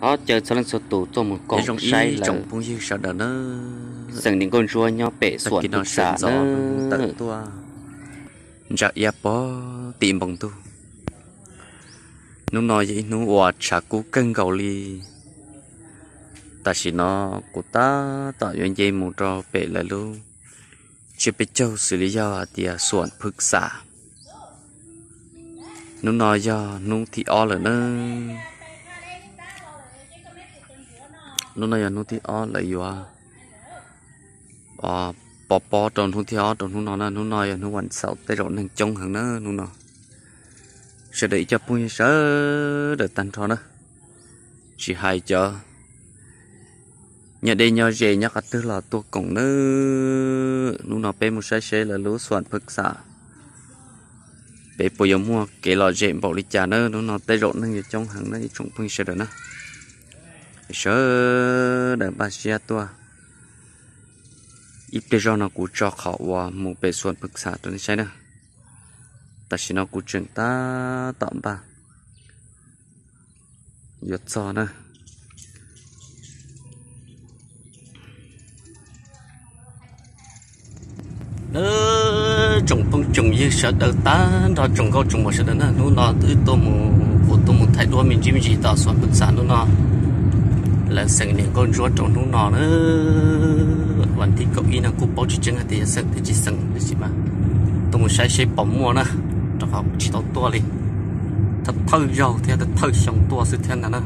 Ob caw txhua leej txhua tus tuaj mus koom saib lawv tsoom phooj ywg sawv daws na. Xeem niam nkauj ntsuab nyob pem Xuam Phwj Xam na. Ntsa iab pog tim npoo ntuj. Hnub no yog ib hnub uas tshav kub kawg nkaus li. Tam sim no kuv tab tom yuav nce mus rau pem lawv lub tsiab peb caug xws li yog hais tias Xuam Phwj Xam. Hnub no yog hnub thib ob lawm na. Hnub no yog hnub thib ob lawv yuav pov pob rau hnub thib ob rau hnub no na. Hnub no yog hnub vas xaum tej zaum neeg coob heev na hnub no. Sawv daws ib co phooj ywg sawv daws tag nrho na, tsis hais cov nyob deb nyob ze nyob qhov twg los tuaj koom na. Hnub no peb mus saib seb lawv lub Xuam Phwj Xam peb puas yuav muaj kev lom zem npaum li cas na. Hnub no tej zaum neeg yuav coob heev na ib tsoom phooj ywg sawv daws na. Sawv daws npaj siab tuaj. Ib pliag zog no kuv tso qhov uas mus pem Xuam Phwj Xam rau nej saib na. Tam sim no kuv tseem tab tom npaj yuav txog na. Tsoom phooj tsoom ywg sawv daws tag nrho tsoom nkauj tsoom muam sawv daws na, hnub no wb tuaj mus, kuv tuaj mus thaij duab me ntsis me ntsis tom Xuam Phwj Xam hnub no. Lawv xeem niam nkauj ntsuab rau hnub no na. Vas thib kaum ib no kuj paub tsis tseeb hais tias yog xeem thiab tsis xeem tab sis mas tuaj mus saib seb puas muaj na, rau qhov tsis tau tuaj li, thawj thawj zaug thiab thawj xyoo tuaj xwb thiab ntag na.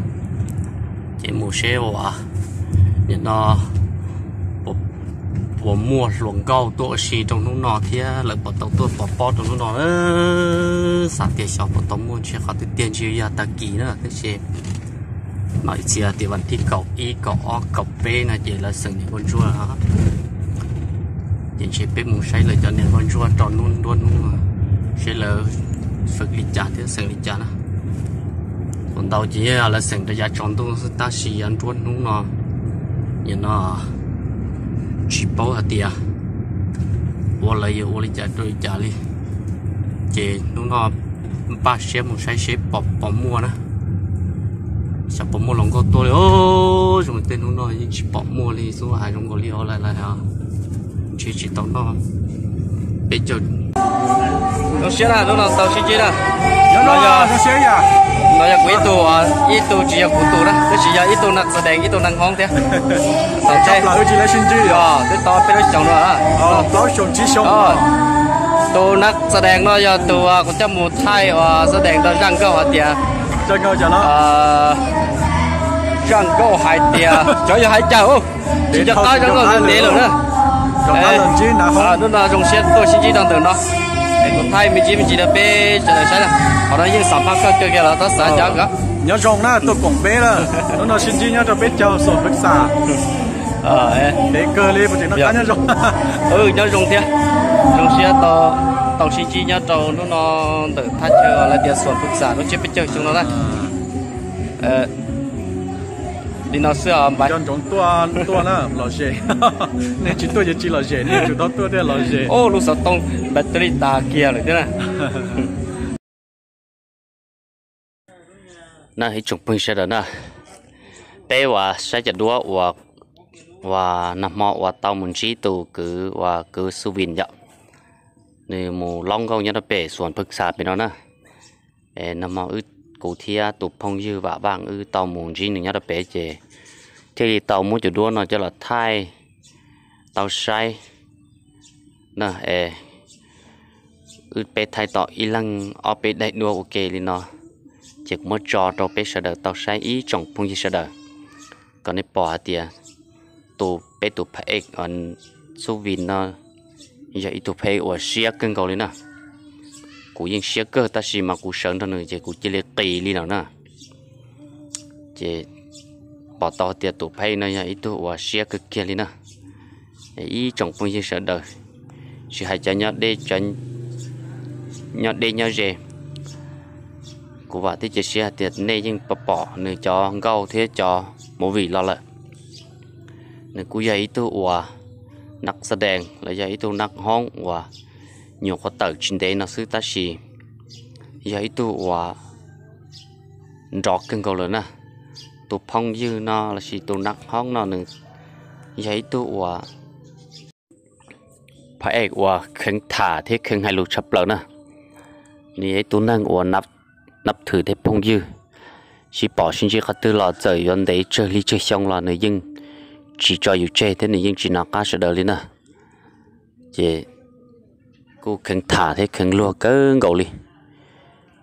Ces mus seb uas nim no puas muaj hluas nkauj tuaj ua si rau hnub no thiab lawv puas tau tuaj pov pob rau hnub no. Xav tias xyov puas tau muaj, ntshe qhov tiag tiag ntshe yog tag kis na tab sis no ib txhia tias vas thib kaum ib kaum ob kaum peb no ces lawv xeem niam nkauj ntsuab. Ces ntshe peb mus saib lawv cov niam nkauj ntsuab rau hnub nruab hnub, seb lawv xeem li cas thiab xeem li cas na. Ua ntau ces yog lawv xeem rau yav tsaus ntuj xwb tab sis yav nruab hnub no, nim no tsis paub hais tias ua lawv yuav ua li cas rau li cas li. Ces hnub no npaj siab mus saib seb puas muaj na. Xyov puas muaj hluas nkauj tuaj li os. Zoo tej hnub no yeej tsis pom muaj li xwb, hav zoov nkaus li os lawm. Ntshe tsis tau noj. Peb caug. Zoo siab na, hnub no tau sib ntsib na. No yog kuv ib tug, ib tug tsis yog kuv tus na, tab sis yog ib tug neeg xa dees ib tug neeg hoob thiab. Tau tsis lawv sib ntsib os, twb tau peb lub xyoos no. Tus neeg xa dees no yog tus kuv coj mus thaij uas xa dees rau zaj nkauj hais tias, zaj nkauj hais tias cov yog hais cas tsis nco qab zaj nkauj ntev lawm na. Hnub no zoo siab tuaj sib ntsib rau ntawm no, es kuv thaij me ntsis me ntsis rau peb sawv daws saib na. Qhov no yeej xam phaj kawg kiag los tab xav cov nyob zoo na tuaj koom peb na. Hnub no sib ntsib nyob rau peb caug Xuam Phwj Xam. Peb kawg li puas tseem noj qab nyob zoo. Nyob zoo thiab, zoo siab tau sib ntsib nyob rau hnub no ntawm thaj chaw lawv tias Xuam Phwj Xam lub tsiab peb caug xyoo no na. Li no xwb os npawg. Cov ntsoov tuaj tuaj na lom zem, nej tsis tuaj ces tsis lom zem, nej tsum tau tuaj thiaj lom zem. Lub xov tooj battery tas kiag lawm thiab na. Na ib tsoom phooj ywg sawv daws na, peb uas saib cov duab uas nag hmo uas tau mus ntsib tus kwv uas kwv Xu Vin yom, nws mus laub nkauj nyob rau pem Xuam Phwj Xam pem no na. Nag hmo wb, kuv thiab tus phooj ywg Vam Vaj wb tau mus ntsib nws nyob rau pem ces thiaj li tau muab cov duab no coj los thaij tau saib na. Es wb peb thaij tau ib leeg ob peb daim duab ua ke li no, ces kuv muab tso rau peb sawv daws tau saib ib tsoom phooj ywg sawv daws, kom nej pom hais tias tus peb tus phab ej Xub Vim no yog ib tug phab ej uas siab kawg nkaus li na. Kuv yeej siab kawg tab sis mas kuv sawv nrog nws ces kuv cia li qis li lawm na. Ces pom tau tias tus phab ej no yog ib tug uas siab kawg kiag li na. Ib tsoom phooj ywg sawv daws, tsis hais cov nyob deb nyob ze, kuv vam thiab cia siab hais tias nej yeej pom pom nws cov nkauj thiab cov movie los lawm. Nws kuj yog ib tug uas nab xa dees los yog ib tug nab hoob uas nyuam qhuav tawm tsis ntev no xwb tab sis yog ib tug uas nrov kawg nkaus lawm na. tus phooj ywg no lossis tus nab hoob no nws yog ib tug uas phab ej uas kheev tham thiab kheev hais lus tshaj plaws na. Nws yog ib tug neeg uas nab thwm thiab phooj ywg, sib pom sib ntsib qhov twg los txawm yuav ntev tsawg li tsawg xyoo los nws yeej tsis tso yus tseg thiab nws yeej tsis nco qab sawv daws li na. Ces kuj kheev tham thiab kheev luag kawg nkaus li.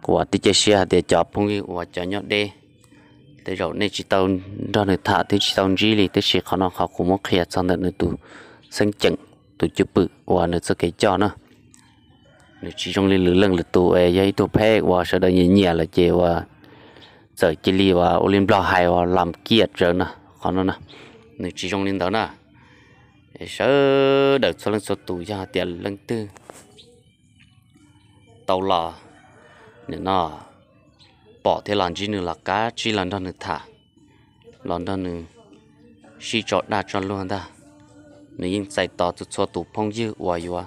Kuv vam thiab cia siab hais tias cov phooj ywg uas cov nyob deb, tej zaum nej tsis tau nrog nws tham thiab tsis tau ntsib li, tab sis qhov no qhov kuv muab qhia txog ntawm nws tus xeeb ceem, tus cwj pwm uas nws txoj kev coj na. Nws tsis zoo li lwm leej lwm tus es yog ib tug phab ej uas sawv daws nyiam nyiam lawm ces uas txawm cia li uas ua li Nplog hais uas lam kiaj rawv no, qhov no na, nws tsis zoo li ntawd na. Sawv daws txhua leej txhua tus yog hais tias leej twg tau los, nim no pom thiab los ntsib nws los kav tsij los nrog nws tham, los nrog nws sib tso dag tso luag ntag. Nws yeej txais tos txhua txhua tus phooj ywg uas yuav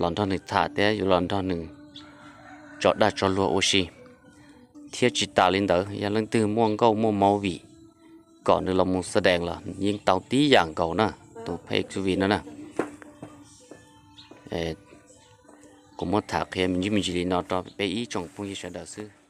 los nrog nws tham thiab yuav los nrog nws tso dag tso luag ua si. Thiab tsis tas li ntawd, yog leej twg muaj nkauj muaj movie kom nws los mus xab dees los yeej tau tib yam nkaus na, tus phab ej Txuj Vim no na. Kuv muab tham qhia me ntsis me ntsis li no rau peb ib tsoom phooj ywg sawv daws xwb.